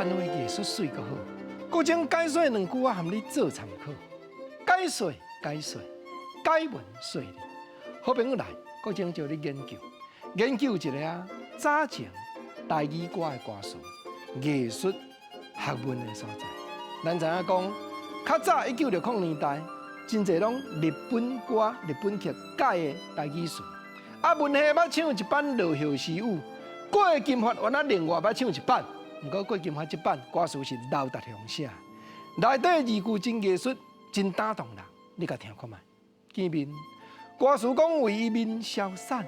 灣話藝術媠閣好。國情解說兩句，我含你做參考。解說解說，解文說理。好朋友來，國情招你研究研究一下啊，早前台語歌的歌詞藝術學問的所在。咱知影講，較早1960年代，真濟攏日本歌、日本曲改的台語詞。啊，文夏捌唱一版《落葉私語》，郭金發原來另外捌唱一版。毋過郭金發這版歌詞是劉達雄寫，內底字句真藝術，真打動人。你共聽看覓？見面歌詞講為伊面消散，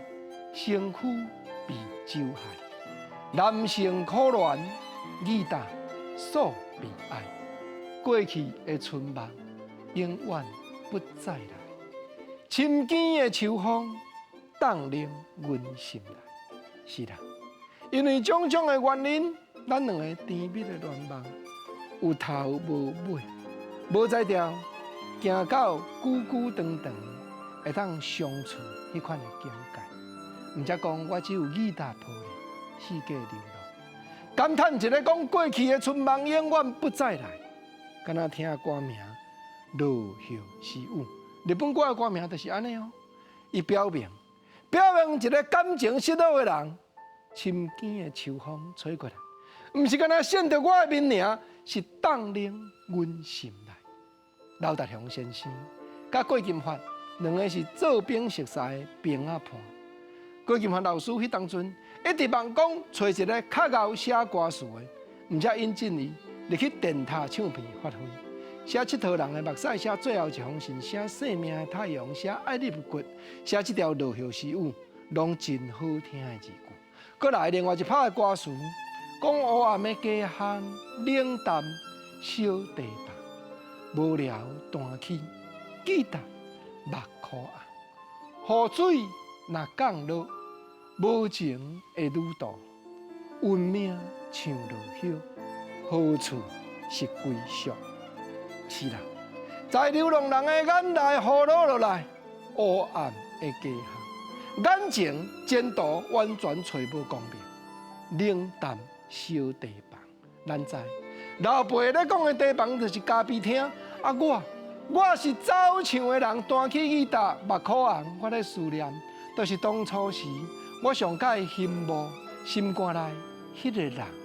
身軀被酒害，男性可憐，吉他訴悲哀。過去的春夢永遠不再來，深更的秋風凍冷阮心內。是啦，因為種種的原因，咱兩个甜蜜的戀夢有頭無尾，無才調，行到久久長長會當相處彼款的境界。毋則講我只有吉他抱咧，四界流浪，感嘆一个講過去的春夢永遠不再來，敢若聽歌名《落葉私語》，日本歌的歌名就是按呢哦。伊表明一个感情失落的人，深更的秋風吹過來，毋是干焦扇著我的面爾，是凍冷阮心內。劉達雄先生佮郭金發兩个是做兵熟似的朋仔伴。郭金發老師彼當陣一直夢講揣一个較𠢕寫歌詞的，毋才引進伊入去電塔唱片發揮，寫𨑨迌人的目屎，寫最後一封信，寫生命的太陽，寫愛入骨，寫這條落葉私語，攏真好聽的字句。閣來另外一拍的歌詞，講黑暗的街巷，冷淡小茶房，無聊彈起吉他目箍紅，雨水若降落，無情的旅途，運命像落葉，何處是歸宿？是啦，在流浪人的眼內雨落落來，黑暗的街巷，眼前前途完全揣無光明，冷淡小茶房，咱知老輩咧講的茶房就是咖啡廳，啊我我是走唱的人，彈起吉他目箍紅，我咧思念，就是當初時我上蓋羨慕心肝內彼个人。